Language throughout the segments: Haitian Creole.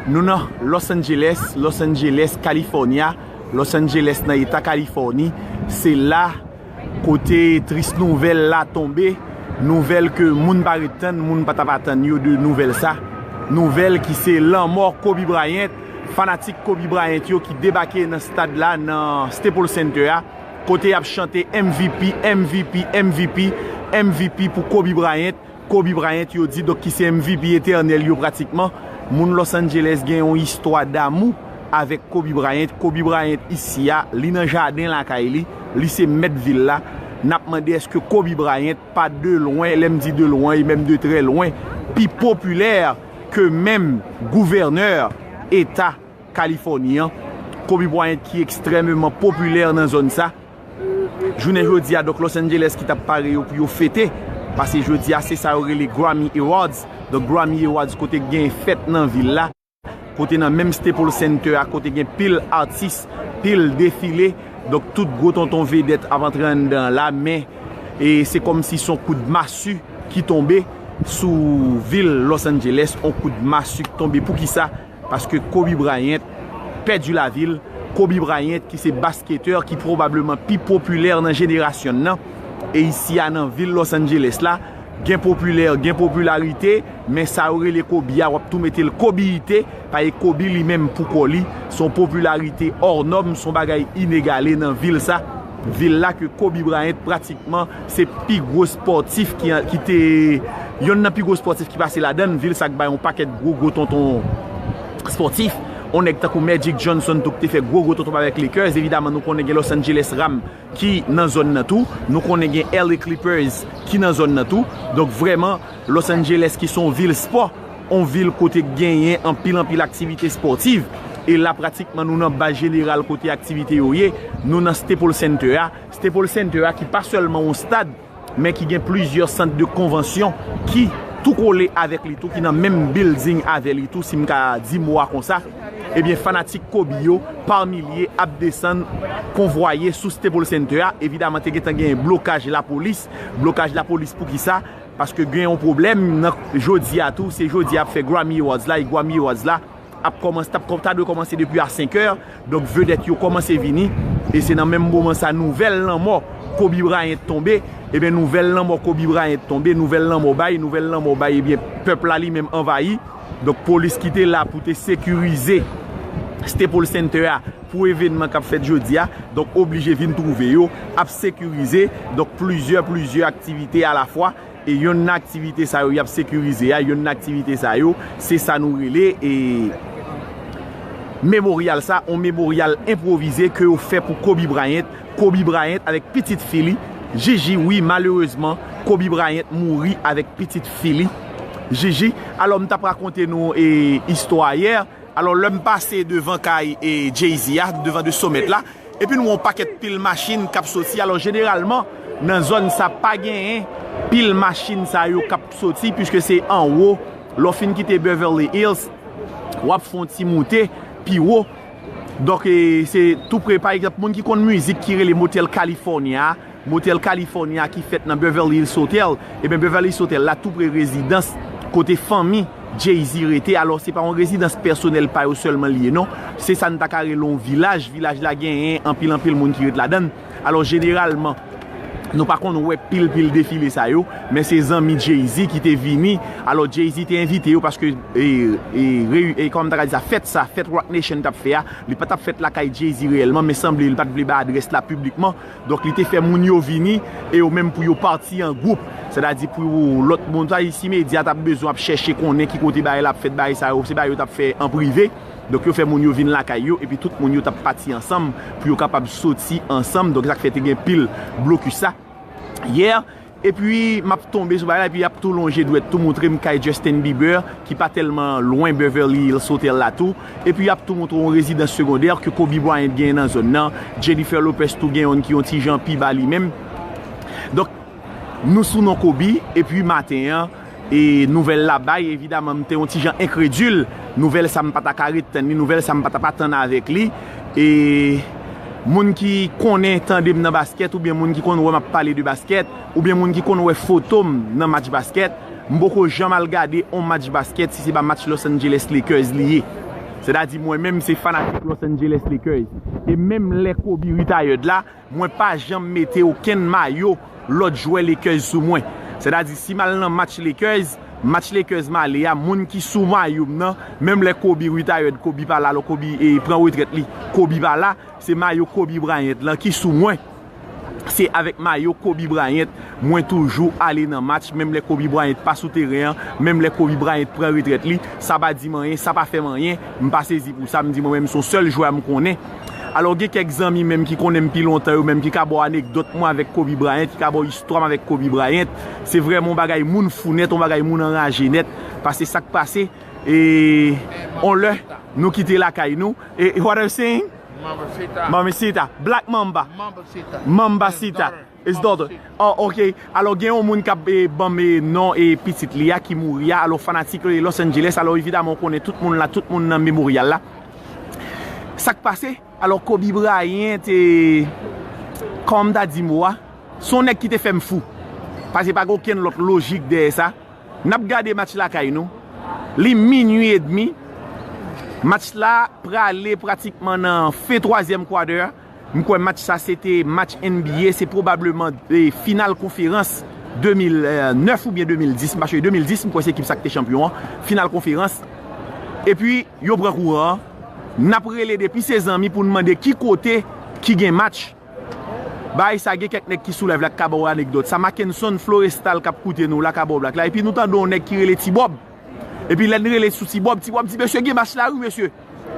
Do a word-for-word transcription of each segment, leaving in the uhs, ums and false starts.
Nou nan Los Angeles, Los Angeles, California, Los Angeles nan eta Kalifòni. Se la kote tris nouvèl la tonbe, nouvèl ke moun pa ret tann, moun pa t ap atann yo de nouvèl sa. Nouvèl ki se lanmò Kobe Bryant, fanatik Kobe Bryant yo ki debake nan stad la, nan Staples Center a, kote y ap chante M V P, M V P, M V P, M V P pou Kobe Bryant. Kobe Bryant yo di, donk, ki se M V P etènèl yo pratikman. Moun Los Angeles gen yon istwa damou avèk Kobe Bryant. Kobe Bryant isi a, li nan jaden lakay li, li se mèt vil la. N ap mande èske Kobe Bryant pa de lwen, lè m di de lwen, e menm de trè lwen, pi popilè ke menm gouvènè eta Kalifòni an, Kobe Bryant ki ekstrèmeman popilè nan zòn sa. Jounen jodi a, donk, Los Angeles ki t ap pare yo pou yo fete, paske jodi a se sa yo rele Grammy Awards. Donk, Grammy Awards kote k gen fèt nan vil la, kote nan menm Staples Center a, kote gen pil atis, pil defile. Donk, tout gwo tonton vedèt ap antre anndan la, men e se kòmsi se yon kout masi ki tonbe sou vil Los Angeles, yon kout masi ki tonbe. Poukisa? Paske Kobe Bryant pèdi lavi l. Kobe Bryant ki se basketè ki pwobableman pi popilè nan jenerasyon n nan. E isi a nan vil Los Angeles la, gen popilè, gen popilarite, men sa yo rele Kobe a, w ap tou mete l Kobeite, paske Kobe li menm pou kò li, se yon popilarite hors norm, se yon bagay inegale nan vil sa. Vil la ke Kobe Bryant pratikman se pi gwo spòtif ki, ki te, yonn nan pi gwo spòtif ki pase ladan l. Vil sa k bay yon pakèt gwo gwo tonton spòtif. On nèg tankou Magic Johnson tou ki te fè gwo gwo tonton avèk Lakers. Evidaman, nou konnen gen Los Angeles Rams ki nan zòn nan tou. Nou konnen gen L A Clippers ki nan zòn nan tou. Donk, vrèman, Los Angeles ki se yon vil spò, yon vil kote genyen anpil anpil aktivite spòtiv. E la, pratikman, nou nan baz jeneral kote aktivite yo ye. Nou nan Staples Center a. Staples Center a ki pa sèlman yon stad, men ki gen plizyè sant de konvansyon ki tou kole avèk li tou, ki nan menm building avè li tou, si m ka di mo a konsa. Ebyen, fanatik Kobe yo, pa milye, ap desann, konvwaye sou Staples Center a. Evidaman, te gentan gen blokaj lapolis. Blokaj lapolis poukisa? Paske gen yon pwoblèm nan jodi a tou, se jodi a ap fè Grammy Awards la, e Grammy Awards la ap kòmanse, t ap kò-, ta dwe kòmanse depi a senk è. Donk, vedèt yo kòmanse vini. E se nan menm moman sa, nouvèl lanmò Kobe Bryant tonbe. Ebyen, nouvèl lanmò Kobe Bryant tonbe, nouvèl lanmò bay, nouvèl lanmò bay, ebyen, pèp la li menm anvayi. Donk, polis ki te la pou te sekirize Staples Center a pou evènman k ap fèt jodi a, donk, oblije vin twouve yo ap sekirize, donk, plizyè, plizyè aktivite alafwa. E yonn nan aktivite sa yo y ap sekirize a, yonn nan aktivite sa yo, se sa nou rele, e, memoryal sa, yon memoryal enpwovize ke yo fè pou Kobe Bryant. Kobe Bryant avèk pitit fi li, Gigi, wi, malerezman, Kobe Bryant mouri avèk pitit fi li, Gigi. Alò, m t ap rakonte nou, e, istwa yè. Alò, lè m pase devan kay, e, Jay-Z a, devan de Sommet la, epi n wè yon pakèt pil machin k ap soti. Alò, jeneralman, nan zòn sa, pa genyen pil machin sa yo k ap soti, piske se anwo. Lè w fin kite Beverly Hills, w ap fè yon ti moute pi wo. Donk, e, se tou pre, pa egzanp, moun ki konn mizik ki rele Motel California a, Motel California ki fèt nan Beverly Hills Hotel. Ebyen, Beverly Hills Hotel la tou pre rezidans kote fanmi Jay-Z rete. Alò, se pa yon rezidans pèsonèl pa yo sèlman li ye, non. Se sa n ta ka rele yon vilaj. Vilaj la genyen anpil, anpil moun ki ret ladan l. Alò, jeneralman, nou pa konn wè pil, pil defile sa yo, men se zanmi Jay-Z ki te vini. Alò, Jay-Z te envite yo paske, e, e, reyi-, e, kòman m ta ka di sa, fèt sa, fèt Roc Nation t ap fè a, li pa t ap fèt lakay Jay-Z reyèlman, men sanble li pa t vle bay adrès la piblikman. Donk, li te fè moun yo vini e yo menm pou yo pati an gwoup. Sètadi pou lòt moun, sa, si medya t ap bezwen ap chèche konnen ki kote bagay la ap fèt, bagay sa yo, se bagay yo t ap fè an prive. Donk, yo fè moun yo vin lakay yo, epi tout moun yo t ap pati ansanm pou yo kapab soti ansanm. Donk, sa k fè te gen pil blokis sa yè. Epi, m ap tonbe sou bagay la, epi y ap tou lonje dwèt tou montre m kay Justin Bieber, ki pa tèlman lwen Beverly Hills Hotel la tou. Epi, y ap tou montre yon rezidans segondè ke Kobe Bryant genyen nan zòn nan. Jennifer Lopez tou gen youn ki yon ti jan pi ba li menm. Donk, nou sou non Kobe, epi maten an, e nouvèl la bay, evidaman, m te yon ti jan enkredil. Nouvèl sa, m pa ta ka ret tann li, nouvèl sa, m pa ta pa tann avèk li. E moun ki konnen tande m nan baskèt, oubyen moun ki konn wè m ap pale de baskèt, oubyen moun ki konn wè foto m nan match baskèt, m poko janm al gade on match baskèt si se pa match Los Angeles Lakers li ye. Sètadi mwen menm se fanatik Los Angeles Lakers. E menm lè Kobe retired la, mwen pa janm mete okenn mayo lòt jwè Lakers sou mwen. Sètadi si m al nan match Lakers, match Lakers m ale a, moun ki sou mayo m nan, menm lè Kobe retired, Kobe pa la, alò Kobe e pran retrèt li, Kobe pa la, se mayo Kobe Bryant lan ki sou mwen. Se avèk mayo Kobe Bryant mwen toujou ale nan match, menm lè Kobe Bryant pa sou teren an, menm lè Kobe Bryant pran retrèt li, sa pa di m anyen, sa pa fè m anyen, m pa sezi pou sa, m di mwen menm se yon sèl jwè m konnen. Alò gen kèk zanmi menm ki konnen m pi lontan yo menm ki ka ba w anekdòt mwen avèk Kobe Bryant, ki ka ba w istwa m avèk Kobe Bryant, se vrèman yon bagay moun fou nèt, yon bagay moun anraje nèt, paske sa k pase, e, on lè nou kite lakay nou, e, what are you saying? Mamacita. Mamacita. Black Mamba. Mamacita. Mambacita. His daughter. Oh, ok. Alò, gen yon moun k ap eh, ban m eh, non e pitit li a ki mouri a. Alò, fanatik eh, Los Angeles. Alò, evidaman, ou konnen tout moun la, tout moun nan Memorial la. Sa k pase? Alò, Kobe Bryant, eh, kòman m ta di mo a? Se yon nèg ki te fè m fou. Paske pa gen okenn lòt lojik dèyè sa. N ap gade match lakay nou. Li minui edmi. Match la prale pratikman nan fen twazyèm kwatè a. M kwè match sa se te match N B A, se pwobableman eh, final konferans de mil nèf oubyen de mil dis, m pa sure, de mil dis, m kwè se ekip sa ki te chanpyon an, final konferans. Epi yo pran kouran an. N ap rele depi se zanmi pou n mande ki kote ki gen match. Bagay sa gen kèk nèg ki sou live la k ka ba w anekdòt. Sa Mackenson Florestal k ap koute nou la ka ba w black la. Epi nou tande yon nèg ki rele Ti Bob. Epi lè n rele sou Ti Bob, Ti Bob di mesye gen match la wi mesye.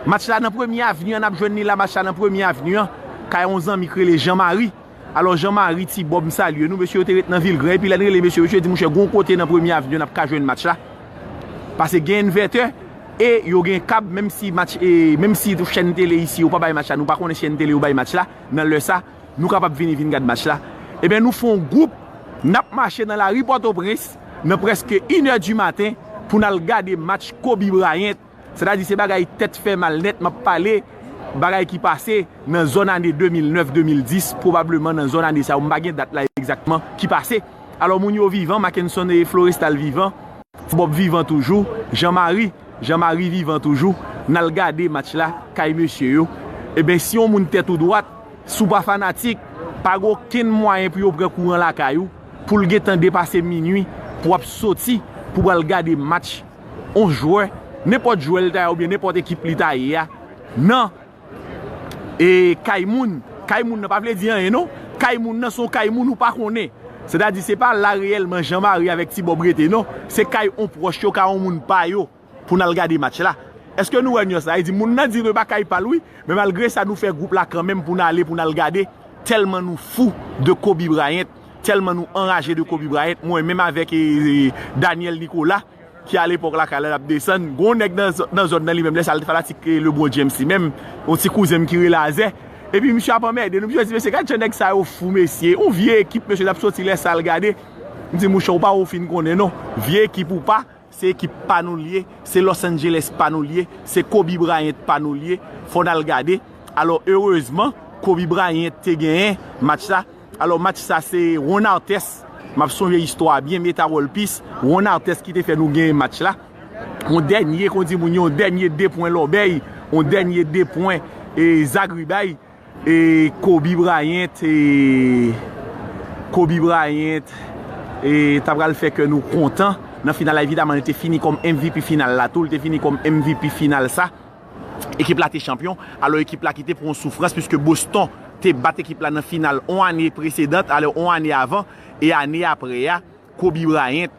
Match la nan Premye Avni an, n ap jwenn li la, match la nan Premye Avni an. Kay yon zanmi k rele Jean Marie. Alò Jean Marie, Ti Bob, m salye nou. Mesye yo te ret nan Vilgran. Epi lè n rele mesye, mesye di monchè gon kote nan Premye Avni an n ap ka jwenn match la. Paske gen envètè e yo gen kab, menm si match, e, menm si chèn tele isi yo pa bay match la, nou pa konnen chèn tele yo bay match la nan lè sa. Nou kapab vini vin gad match la. Ebyen nou fè yon gwoup, n ap mache nan lari Pòtoprens nan prèske inè di maten pou n al gade match Kobe Bryant. Sètadi se bagay tèt fè mal nèt m ap pale, bagay ki pase nan zòn ane de mil nèf, de mil dis, pwobableman nan zòn ane sa yo, m pa gen dat la egzakteman ki pase. Alò moun yo vivan, Mackenson e Florestal vivan, Bob vivan toujou, Jean Marie, Jean Marie vivan toujou, n al gade match la kay mesye yo. Ebyen si yon moun tèt ou dwat, si w pa fanatik, pa gen okenn mwayen pou yo pran kouran lakay ou, pou l gentan depase minui, pou w ap soti, pou w al gade match on jwè, nenpòt jwè l ta ye oubyen nenpòt ekip li ta ye a, nan e kay moun. Kay moun nan pa vle di anyen non. Kay moun nan se yon kay moun ou pa konnen. Sètadi se pa la reyèlman Jean Marie avèk Ti Bob rete non. Se kay on pwòch yo, kay on moun pa yo pou n al gade match la. Èske nou wè nyans la? E di moun nan di nou e pa kay pa l wi, men malgre sa nou fè gwoup la kanmenm pou n ale pou n al gade. Tèlman nou fou de Kobe Bryant, tèlman nou anraje de Kobe Bryant, mwen menm avèk e, e, Daniel Nicolas, ki alepòk lakay la n ap desann. Gon nèg nan zòn nan li menm lè sa l te fanatik LeBron James li menm, yon ti kouzen m ki rele Azè. Epi misye ap anmède nou, misye di mesye gad jan nèg sa yo fou mesye, yon vye ekip mesye n ap soti lè sa al gade. M di mouche ou pa ou fin konnen non, vye ekip ou pa, se ekip pa nou l ye, se Los Angeles pa nou l ye, se Kobe Bryant pa nou l ye, fò n al gade. Alò erezman Kobe Bryant te genyen match sa. Alò match sa se Ron Artest, m ap sonje istwa a byen, Metta World Peace, Ron Artest ki te fè nou genyen match la. Yon dènye, kon di moun yo, yon dènye de pwen lòbèy, yon dènye de pwen e zagribay. E Kobe Bryant, e Kobe Bryant e ta pral fè kè nou kontan nan final la. Evidaman li te fini kòm M V P final la tou, li te fini kòm M V P final sa. Ekip la te chanpyon. Alò ekip la ki te pran yon soufrans piske Boston te bat ekip la nan final on ane presedant, alò on ane avan, e ane apre a Kobe Bryant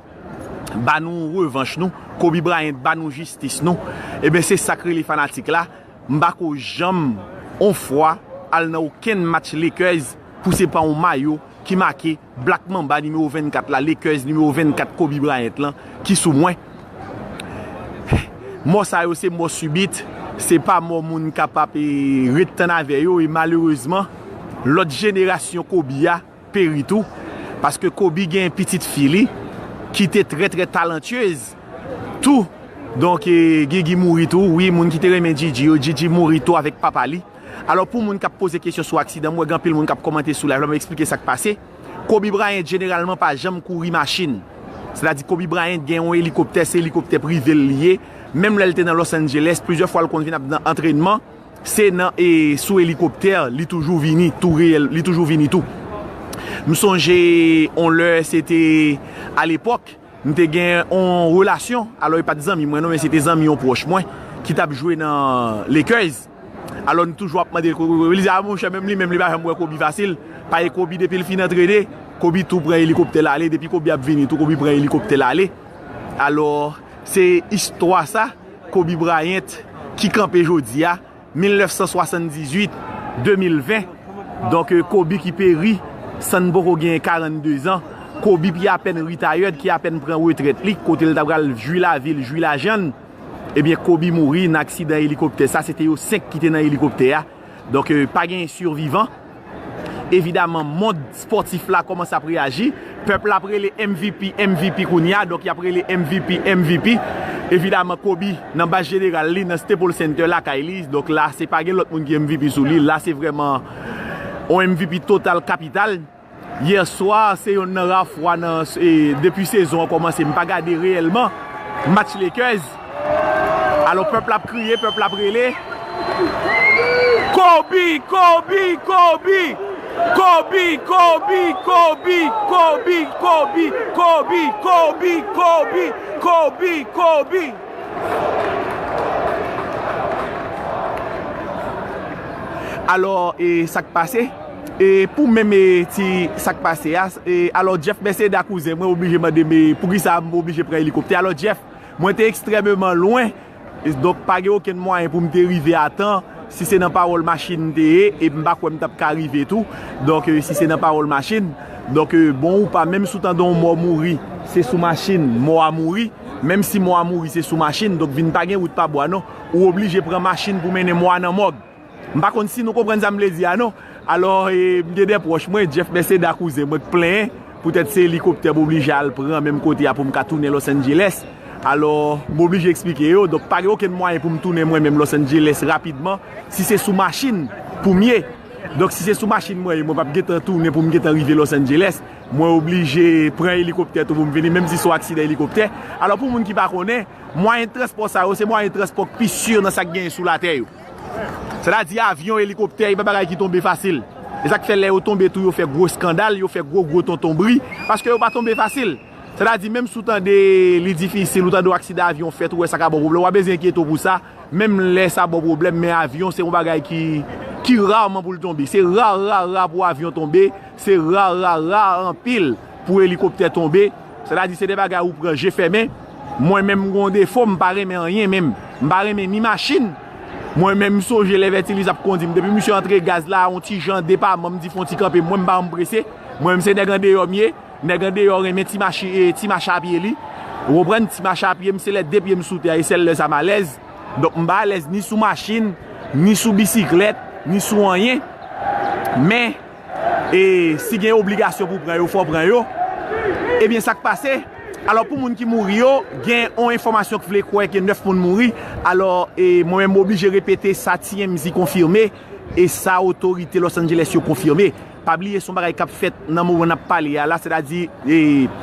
ba nou revanch nou, Kobe Bryant ba nou jistis nou. Ebyen se sa k rele fanatik la. M pa ko janm on fwa al nan okenn match Lakers pou se pa yon mayo ki make Black Mamba nimewo vennkat la, Lakers nimewo vennkat Kobe Bryant lan ki sou mwen. Mò sa yo se mò sibit, se pa mò moun k ap ap e, ret tann avè yo e malerezman lòt jenerasyon Kobe a peri tou, paske Kobe gen pitit fi li ki te trè trè talantyez tou. Donk e, Gigi mouri tou, wi moun ki te renmen Gigi yo, Gigi mouri tou avèk papa li. Alò pou moun k ap poze kesyon sou aksidan, m wè gen anpil moun k ap kòmante sou live la, m ap eksplike sa k pase. Kobe Bryant jeneralman pa janm kouri machin. Sètadi Kobe Bryant gen yon elikoptè, se elikoptè prive l li ye. Menm lè l te nan Los Angeles, plizyè fwa l konn vin ap nan antrènman, se nan e sou elikoptè li toujou vini tou reyèl, li toujou vini tou. M sonje on lè se te alepòk, m te gen on relasyon, alò e pa t zanmi mwen non, men se te zanmi yon pwòch mwen ki t ap jwe nan Lakers. Alò n toujou ap mande l, ko- ko- li di, "A monchè, menm li menm li pa janm wè Kobe fasil." Paske Kobe depi l fin antrene, Kobe tou pran elikoptè l ale, depi Kobe ap vini tou, Kobe pran elikoptè l ale. Alò, se istwa sa, Kobe Bryant, ki kanpe jodi a, mil nèf san swasanndizuit, de mil ven. Donk, e, Kobe ki peri, san n poko genyen karannde zan. Kobe ki apèn retired, ki apèn pran retrèt li, kote l ta pral jwi lavi l, jwi lajan l. Ebyen, Kobe mouri nan aksidan elikoptè sa. Se te yo senk ki te nan elikoptè a. Donk, e, pa gen sivivan. Evidaman, mond espòtif la kòmanse ap reyaji. Pèp la ap rele M V P, M V P kounye a. Donk, y ap rele M V P, M V P. Evidaman, Kobe, nan baz jeneral li, nan Staples Center lakay li. Donk, la, se pa gen lòt moun ki M V P sou li. La, se vrèman on M V P total kapital. Yè swa, se yonn nan ra fwa nan, e, depi sezon an kòmanse, m pa gade reyèlman match Lakers. Alò, pèp la ap kriye, pèp la ap rele. Kobe, Kobe, Kobe! Kobe, Kobe, Kobe! Alò, e sa k pase? E pou menm, e, ti sa k pase a, e, alò, Jeff Merceda, kouzen mwen, oblije mande m, e, poukisa m oblije pran elikoptè. Alò, Jeff, mwen te ekstrèmeman lwen, e, donk pa gen okenn mwayen pou m te rive a tan. Si se nan pawòl machin m te ye, e m pa kwè m t ap ka rive tou. Donk, e, si se nan pawòl machin, donk, e, bon ou pa, menm si w tande yon mò mouri, se sou machin mò a mouri. Menm si mò a mouri, se sou machin, donk vin pa gen wout pa bwa non. Ou oblije pran machin pou mennen mò a nan mòg. M pa konn si nou konprann sa m vle di a non. Alò, e, m gen de pwòch mwen, Jeff Merceda, kouzen mwen, k plenyen. Poutèt se elikoptè m oblije al pran menm kote a pou m ka tounen Los Angeles. Alò, m oblije eksplike yo. Donk, pa gen okenn mwayen pou m tounen mwen menm Los Angeles rapidman. Si se sou machin pou m ye. Donk, si se sou machin mwen ye, mwen p ap gentan tounen pou m gentan rive Los Angeles. Mwen oblije pran elikoptè tou pou m vini, menm si se yon aksidan elikoptè. Alò, pou moun ki pa konnen, mwayen de transpò sa yo, se mwayen de transpò k pi si nan sa k genyen sou latè yo. Sètadi avyon, elikoptè, e pa bagay ki tonbe fasil. E sa k fè lè yo tonbe tou, yo fè gwo eskandal, yo fè gwo gwo tontonbri, paske yo pa tonbe fasil. Sètadi menm si w tande li difisil, ou tande yon aksidan avyon fèt, ou wè sa ka ba w pwoblèm, w pa bezwen enkyete w pou sa. Menm lè sa ba w pwoblèm, men avyon se yon bagay ki, ki raman pou l tonbe. Se ra, ra, ra pou avyon tonbe, se ra, ra, ra anpil pou elikoptè tonbe. Sètadi se de bagay ou pran je fèmen. Mwen menm m gen yon defo, m pa renmen anyen menm. M pa renmen ni machin. Mwen menm m sonje lè Vètilis ap kondi m. Depi misye antre gaz la, yon ti jan depaman, m di fè yon ti kanpe. Mwen m pa janm prese. Mwen menm se nèg andeyò m ye. Nèg andeyò renmen ti mache, e, ti mache a pye li. Ou konprann? Ti mache a pye m, se lè de pye m sou tè a, e sèl lè sa m alèz. Donk m pa alèz ni sou machin, ni sou bisiklèt, ni sou anyen. Men, e, si gen obligasyon pou pran yo, fò w pran yo. Ebyen, sa k pase? Alò, pou moun ki mouri yo, gen yon enfòmasyon k vle kwè ke nèf moun mouri. Alò, e, mwen menm, m oblije repete sa T M Z konfime e sa otorite Los Angeles yo konfime. Pa bliye, se yon bagay k ap fèt nan moman n ap pale a la, sètadi, e,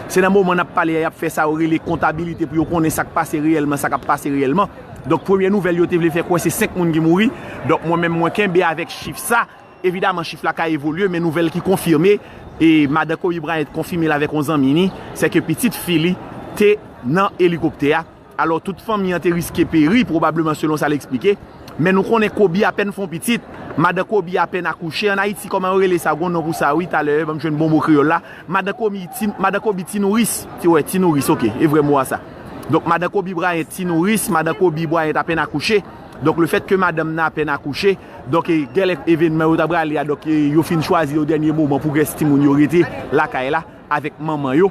se nan moman n ap pale a, y ap fè sa yo rele kontabilite pou yo konnen sa k pase reyèlman, sa k ap pase reyèlman. Donk, premye nouvèl yo te vle fè kwè se senk moun ki mouri. Donk, mwen menm, mwen kenbe avèk chif sa. Evidaman, chif la ka evolye, men nouvèl ki konfime, e madan Kobe Bryant konfime l avèk yon zanmi ni, se ke pitit fi li te nan elikoptè a. Alò, tout fanmi an te riske peri, pwobableman, selon sa l eksplike. Men nou konnen Kobe apèn fè yon pitit, madan Kobe apèn akouche. Ann Ayiti, kòman yo rele sa? Gon non pou sa, wi, talè, ban m jwenn bon mo kreyòl la. Madan Kobe ti, madan Kobe ti nouris. Ti, wè, ti nouris, oke, e vrè mo a sa. Donk, madan Kobe Bryant ti nouris, madan Kobe Bryant apèn akouche. Donk, lefètke madanm nan apèn akouche, donk, e, genlè evènman yo ta prale a, donk, e, yo fin chwazi o dènye moman pou rès timoun yo rete lakay la avèk manman yo.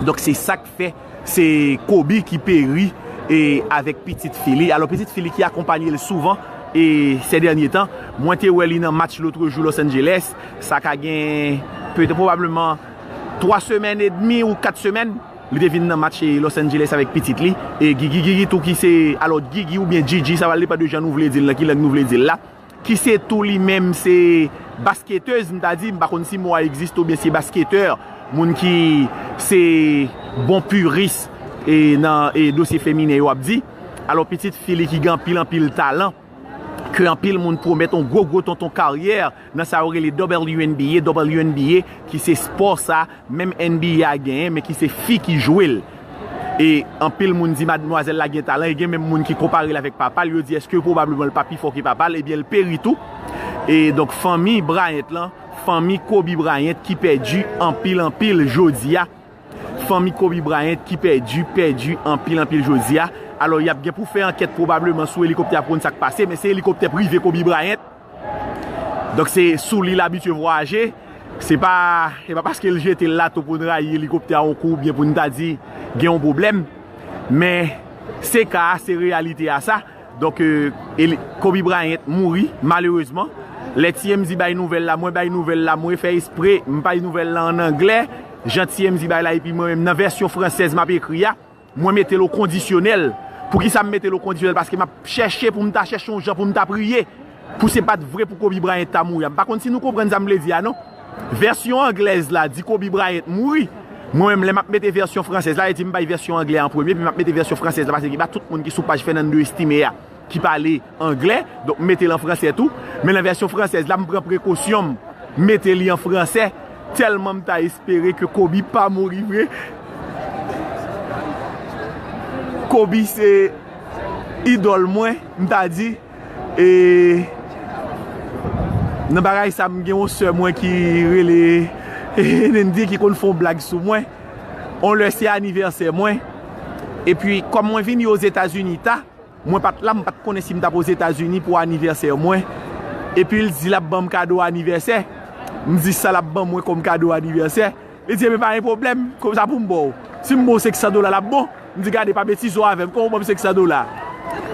Donk, se sa k fè se Kobe ki peri, e, avèk pitit fi li. Alò, pitit fi li ki akonpanye l souvan, e, sè dènye tan, mwen te wè li nan match lotrejou Los Angeles. Sa ka gen, petèt, pwobableman, twa semèn edmi ou kat semèn. Li te vin nan match, e, Los Angeles avèk pitit li. E Gigi, Gigi tou ki se, alò, Gigi oubyen Gigi, sa va depann de jan nou vle di l, nan ki lang nou vle di l la. Ki se tou li menm se basketèz, m ta di, m pa konn si mo a egziste oubyen se basketè, moun ki se bon piris, e, nan, e, dosye feminen yo ap di. Alò, pitit fi li ki gen anpil, anpil talan, ke anpil moun pwomèt yon gwo, gwo tonton karyè nan sa yo rele W N B A, W N B A, ki se spò sa, menm N B A a genyen, men ki se fi ki jwe l. E anpil moun di madmwazèl la gen talan, e gen menm moun ki konpare l avèk papa l, yo di èske pwobableman l pa pi fò ke papa l, ebyen l peri tou. E donk fanmi Bryant lan, fanmi Kobe Bryant ki pèdi anpil, anpil jodi a. Fanmi Kobe Bryant ki pèdi, pèdi anpil, anpil jodi a. Alò, y ap gen pou fè ankèt pwobableman sou elikoptè a pou konn sa k pase, men se elikoptè prive Kobe Bryant. Donk, se sou li l abitye vwayaje. Se pa, se pa paske l jete l la tou pou n rayi elikoptè a yon kou oubyen pou n ta di gen yon pwoblèm. Men, se ka a, se reyalite a sa. Donk, e, Eli- Kobe Bryant mouri, malerezman. Lè T M Z bay nouvèl la, mwen bay nouvèl la, mwen fè espre, m bay nouvèl la ann anglè, jan T M Z bay la, epi mwen menm, nan vèsyon fransèz m ap ekri a, mwen mete l o kondisyonèl. Poukisa m mete l o kondisyonèl? Paske m ap chèche pou m ta chèche yon jan pou m ta priye. Pou se pa t vre pou Kobe Bryant ta mouri a. M pa konn si nou konprann sa m vle di a, non. Vèsyon anglèz la di Kobe Bryant mouri. Mwen menm, lè m ap mete vèsyon fransèz la, e di m bay vèsyon anglè an premye, epi m ap mete vèsyon fransèz la, paske se pa tout moun ki sou paj Fernando Estime a ki pale anglè, donk m mete l an fransè tou. Men nan vèsyon fransèz la, m pran prekosyon m, m mete li an fransè, tèlman m ta espere ke Kobe pa mouri vre. Kobe se idòl mwen, m ta di. E nan bagay sa, m gen yon sè mwen ki rele Nendy ki konn fè yon blag sou mwen. On lè se anivèsè mwen. Epi, kòm mwen vini Ozetazini ta, mwen pa t la, m pa t konnen si m t ap Ozetazini pou anivèsè mwen. Epi l di l ap ban m kado anivèsè. M di sa l ap ban mwen kòm kado anivèsè. Li di, "Ebyen, pa gen pwoblèm, konsa pou m ba w. Si m ba w senksan dola, l ap bon." M di, "Gade, pa betize w avè m, kòman w ban m senksan dola?"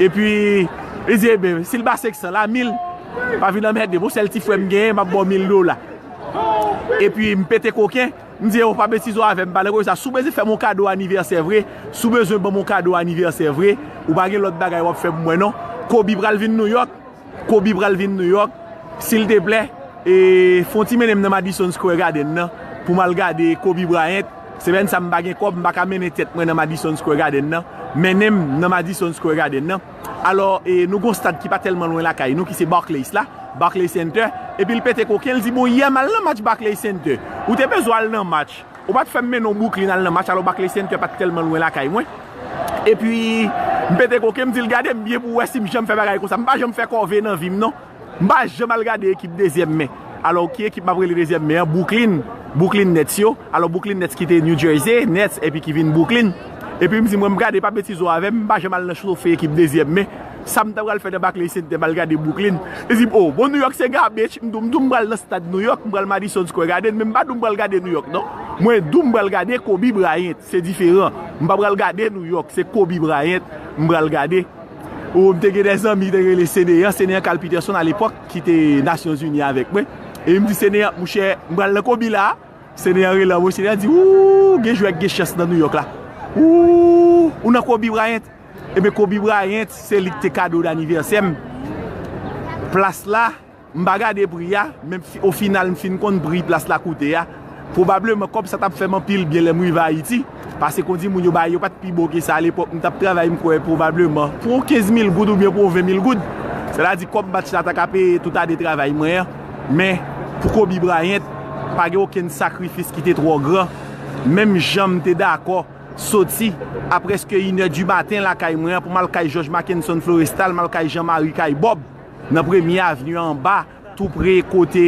Epi, li di, "Ebyen, si l pa senksan, la mil, pa vin anmède m. Yon sèl ti frè m genyen, m ap ba w mil dola." Epi, m pete koken, m di, "Yo, pa betize w avè m, pa nan koze sa. Si w bezwen fè m yon kado anivèsè vre, si w bezwen ban m yon kado anivèsè vre, ou pa gen lòt bagay w ap fè pou mwen, non. Kobe pral vin Nouyòk." Kobe pral vin Nouyòk, silteplè, e, fè yon ti mennen m nan Madison Square Garden nan, pou m al gade Kobe Bryant. Semèn sa m pa gen kòb, m pa ka mennen tèt mwen nan Madison Square Garden nan. Mennen m nan Madison Square Garden nan. Alò, e, nou gon stad ki pa tèlman lwen lakay nou, ki se Barclays la, Barclays Center. Epi l pete koken, l di, "Bon, yè m al nan match Barclays Center." Ou te bezwen al nan match. Ou pa t fè m mennen w Brooklyn al nan match, alò Barclays Center pa t tèlman lwen lakay mwen. Epi, m pete koken, m di l, "Gade m byen pou w wè si m janm fè bagay konsa. M pa janm fè kòve nan vi m, non. M pa janm al gade ekip dezyèm men." Alò, ki ekip m ap rele dezyèm men an? Brooklyn. Brooklyn Nets yo. Alò, Brooklyn Nets kite New Jersey, Nets, epi ki vin Brooklyn. Epi m di, "Mwen, m gade, pa betize w avè m, m pa janm al nan chofe ekip dezyèm men." Sa m ta pral fè nan Barclays Center, m al gade Brooklyn. Li di m, "Oh, bon, New York se garbage." M di w, m di w m pral nan stad New York, m pral Madison Square Garden, men m pa di w m pral gade New York, non. Mwen di w m pral gade Kobe Bryant, se diferan. M pa pral gade New York, se Kobe Bryant m pral gade. Oh, m te gen de zanmi ki te rele Seneyan, Seneyan Carl Peterson alepòk, ki te Nasyonzini avèk mwen. E m di, "Seneyan, mouchè, m pral nan Kobe la." Seneyan rele mwen, Seneyan di, "Ooh, gen jwè k gen chans nan New York la. Ooh, ou nan Kobe Bryant?" Ebyen, Kobe Bryant, se li ki te kado danivèsè m. Plas la, m pa gade pri a, men fi- o final, m fin konn pri plas la koute a. Pwobableman, kòb sa t ap fè m anpil byen lè m rive Ayiti. Paske kondi moun yo bay yo pa t pi bon ke sa alepòk. M t ap travay, m kwè, pwobableman, pou yon kenz mil goud oubyen pou yon ven mil goud. Sètadi, kòb match la ta ka peye tout ane travay mwen an. Men, pou Kobe Bryant, pa gen okenn sakrifis ki te twò gran. Menm jan m te dakò soti a prèske inè di maten lakay mwen an pou m al kay George Mackenson Florestal, m al kay Jean Marie, kay Bob, nan Premye Avni anba, tou pre kote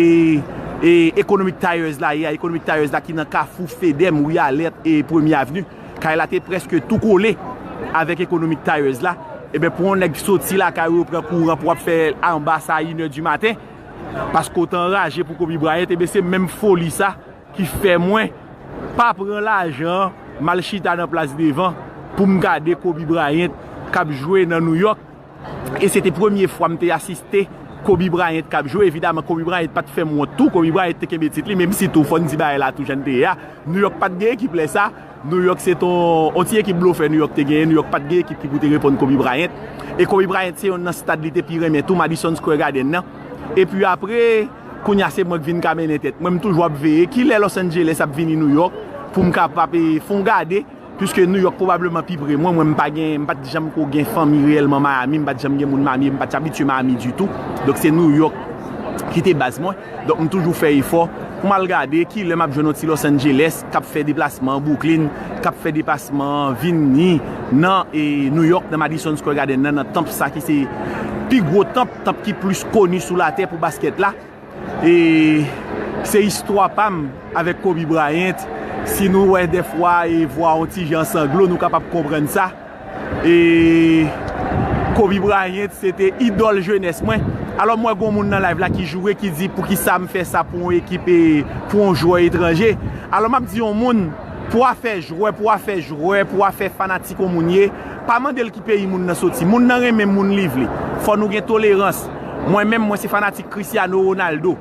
e, Economic Tires la ye a, Economic Tires la ki nan kafou Fedem, Wi Alèt e Premye Avni. Kay la te prèske tou kole avèk Economic Tires la. Ebyen, pou yon nèg soti lakay ou pran kouran pou w ap fè anba sa a inè di maten, paske w te anraje pou Kobe Bryant, ebyen, se menm foli sa ki fè mwen pa pran lajan an, m al chita nan plas devan pou m gade Kobe Bryant k ap jwe nan Nouyòk. E se te premye fwa m te asiste Kobe Bryant k ap jwe. Evidaman, Kobe Bryant pa t fè m wont tou. Kobe Bryant te kenbe tit li, menm si tou, fò n di bagay la tou jan l te ye a. Nouyòk pa t gen ekip lè sa. Nouyòk se t on, on ti ekip blofè Nouyòk te genyen. Nouyòk pa t gen ekip ki pou te reponn Kobe Bryant. E Kobe Bryant se yonn nan stad li te pi renmen tou, Madison Square Garden nan. Epi apre, kounye a se mwen k vin ka mennen tèt. Mwen, m toujou ap veye kilè Los Angeles ap vini Nouyòk pou m kapab, e, fè on gade Piske New York pwobableman pi pre mwen, mwen m pa gen, m pa t janm ko gen fanmi reyèlman Miami, m pa t janm gen moun Miami, m pa t abitye Miami ditou. Donk se New York ki te baz mwen. Donk m toujou fè efò pou m al gade kilè m ap jwenn yon ti Los Angeles k ap fè deplasman an Brooklyn, k ap fè deplasman an vini nan e, New York, nan Madison Square Garden nan, nan tanp sa ki se pi gwo tanp, tanp ki plis koni sou latè pou baskèt la. E se istwa pa m avèk Kobe Bryant. Si nou wè dèfwa e vwa yon ti jan sanglo, nou kapab konprann sa. E Kobe Bryant se te idòl jenès mwen. Alò m wè gon moun nan live la ki joure, ki di poukisa m fè sa pou yon ekip e pou yon jwè etranje. Alò m ap di yon moun, pou afè jwè, pou afè jwè, pou afè fanatik yon moun ye, pa mande l ki peyi moun nan soti. Moun nan renmen moun li vle. Fò nou gen tolerans. Mwen menm, mwen se fanatik Cristiano Ronaldo.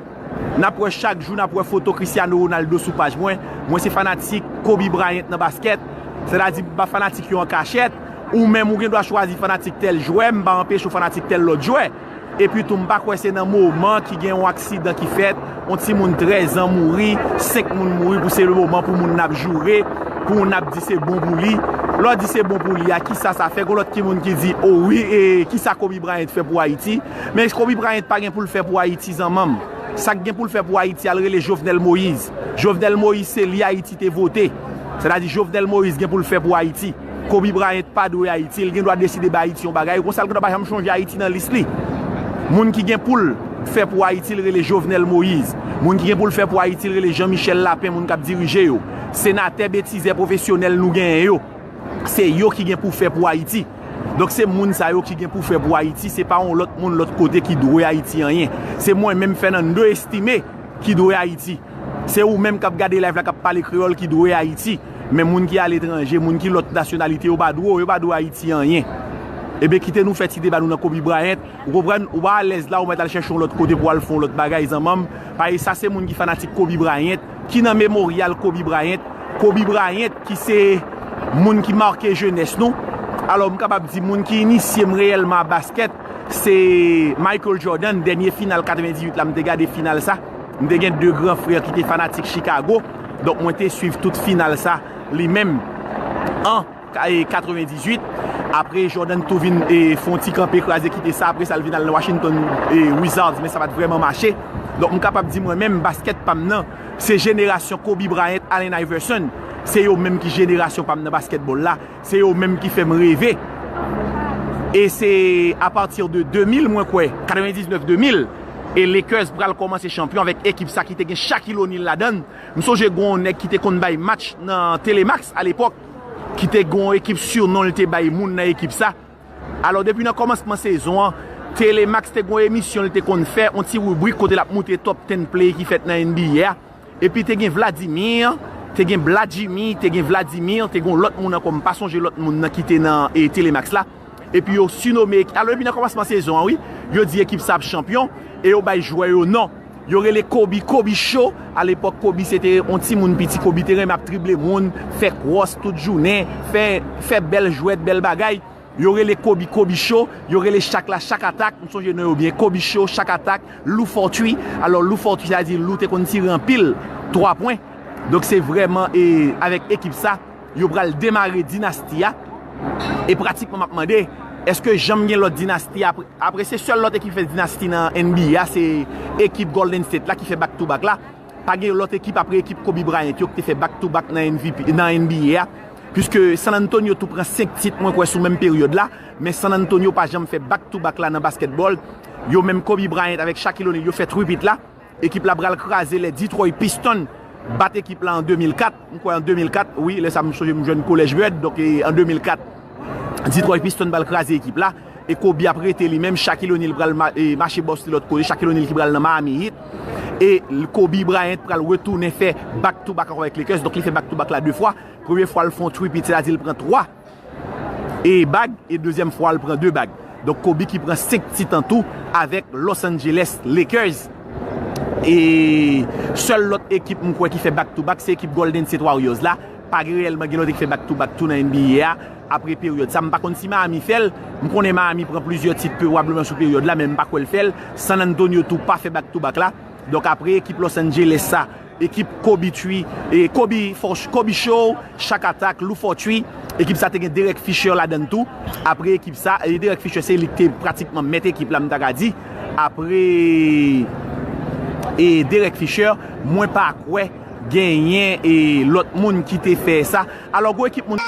N ap wè chak jou, n ap wè foto Cristiano Ronaldo sou paj mwen. Mwen se fanatik Kobe Bryant nan baskèt. Sètadi m pa fanatik yo an kachèt. Ou menm ou gen dwa chwazi fanatik tèl jwè, m pa anpeche w fanatik tèl lòt jwè. Epi tou m pa kwè se nan moman ki gen yon aksidan ki fèt, yon timoun trèz an mouri, senk moun mouri pou se le moman pou moun nan ap joure, pou moun nan ap di se bon pou li. Lè w di se bon pou li a, kisa sa fè? Gon lòt ki moun ki di, o wi, e kisa Kobe Bryant fè pou Ayiti? Men Kobe Bryant pa gen pou l fè pou Ayiti, zanmanm. Sa k gen pou l fè pou Ayiti a, l rele Jovenel Moïse. Jovenel Moïse se li Ayiti te vote. Sètadi Jovenel Moïse gen pou l fè pou Ayiti. Kobe Bryant pa dwe Ayiti, l gen dwa deside bay Ayiti yon bagay, konsa l gen dwa pa janm chonje Ayiti nan lis li. Moun ki gen pou l fè pou Ayiti, l rele Jovenel Moïse. Moun ki gen pou l fè pou Ayiti, l rele Jean Michel Lapin, moun k ap dirije yo. Senatè betizè pwofesyonèl nou genyen yo. Se yo ki gen pou fè pou Ayiti. Donk se moun sa yo ki gen pou fè pou Ayiti, se pa yon lòt moun lòt kote ki dwe Ayiti anyen. Se mwen menm Fernando Estimé ki dwe Ayiti. Se ou menm k ap gade live la k ap pale kreyòl ki dwe Ayiti. Men moun ki aletranje, moun ki lòt nasyonalite, yo pa dwe, yo pa dwe Ayiti anyen. Ebyen kite nou fè ti deba nou nan Kobe Bryant. Ou konprann? Ou pa alèz la, ou mèt al chèche yon lòt kote pou al fè yon lòt bagay, zanmanm. Paske sa se moun ki fanatik Kobe Bryant, ki nan memoryal Kobe Bryant. Kobe Bryant ki se moun ki make jenès nou. Alò, m kapab di moun ki inisye m reyèlman a baskèt, se Michael Jordan, dènye final katrevendizuit la, m te gade final sa. M te gen de gran frè ki te fanatik Chicago. Donk, mwen te swiv tout final sa, li menm. An ka- e, katrevendizuit. Apre, Jordan tou vin e, fè yon ti kanpe kraze kite sa. Apre sa, l vin al nan Washington e, Wizards, men sa pa t vrèman mache. Donk, m kapab di mwen menm, baskèt pa m nan, se jenerasyon Kobe Bryant, Allen Iverson. Se yo menm ki jenerasyon pa m nan baskètbòl la. Se yo menm ki fè m reve. E se apati de de mil, mwen kwè, katrevendiznèf de mil, e Lakers pral kòmanse chanpyon avèk ekip sa ki te gen Shaquille O'Neal ladan l. M sonje gen yon nèg ki te konn bay match nan Telemax alepòk, ki te gen yon ekip sinon l te bay moun nan ekip sa. Alò, depi nan kòmansman sezon an, Telemax te gen yon emisyon l te konn fè, yon ti ribrik kote l ap montre top ten play ki fèt nan N B A a. Epi te gen Vladimir, te gen Bladjimi, te gen Vladimir, te gen yon lòt moun ankò, m pa sonje lòt moun nan ki te nan e, Telemax la. Epi yo sinome, alò, epi nan kòmansman sezon an, wi, yo di ekip sa ap chanpyon, e yo bay jwè yo non. Yo rele Kobe, Kobe Show. Alepòk, Kobe se te yon timoun piti. Kobe te renmen ap drible moun, fè kwòs tout jounen, fè, fè bèl jwèt, bèl bagay. Yo rele Kobe, Kobe Show. Yo rele Shaq la, Shaq Attack. M sonje non yo byen. Kobe Show, Shaq Attack, Lou Fortuit. Alò, Lou Fortuit, sa di Lou te konn tire anpil twa pwen. Donk, se vrèman e, avèk ekip sa, yo pral demare dinasti a. E pratikman, m ap mande, èske janm gen lòt dinasti apre? Apre, se sèl lòt ekip fè dinasti nan N B A a, se ekip Golden State la ki fè back to back la. Pa gen lòt ekip apre ekip Kobe Bryant yo ki te fè back to back nan M V P, nan N B A a. Piske San Antonio tou pran senk tit, mwen kwè, sou menm peryòd la. Men San Antonio pa janm fè back to back la nan baskètbòl. Yo menm Kobe Bryant avèk Shaquille O'Neal, yo fè three-peat la. Ekip la pral kraze lè Detroit Pistons bat ekip la an de mil kat. M kwè an de mil kat, wi, lè sa m sonje m jwenn College Bird. Donk, e, an de mil kat, Detroit Pistons pral kraze ekip la. E Kobe ap rete li menm, Shaquille O'Neal pral ma- e, mache bòs li lòt kote, Shaquille O'Neal ki pral nan Miami Heat. E Kobe Bryant pral retounen fè back to back ankò avèk Lakers. Donk, li fè back to back la de fwa. Premye fwa, l fè yon three-peat, sètadi l pran twa e bag, e dezyèm fwa, l pran de bag. Donk, Kobe ki pran senk tit an tou avèk Los Angeles Lakers. E sèl lòt ekip, m kwè, ki fè back to back, se ekip Golden State Warriors la. Pa gen reyèlman gen lòt ekip ki fè back to back tou nan N B A a. Apre peryòd sa, m pa konn si Miami fè l. M konnen Miami pran plizyè tit pwobableman sou peryòd la, men m pa kwè l fè l. San Antonio tou pa fè back to back la. Donk, apre ekip Los Angeles sa, Ekip Kobe Tree, e Kobe, Kobe Show, Shaq Attack, Lou Fortry. Ekip sa te gen Derek Fisher ladan l tou. Apre ekip sa, e Derek Fisher se li ki te pratikman mèt ekip la, m ta ka di. Apre e Derek Fisher, mwen pa kwè genyen e lòt moun ki te fè sa. Alò, gwo ekip moun.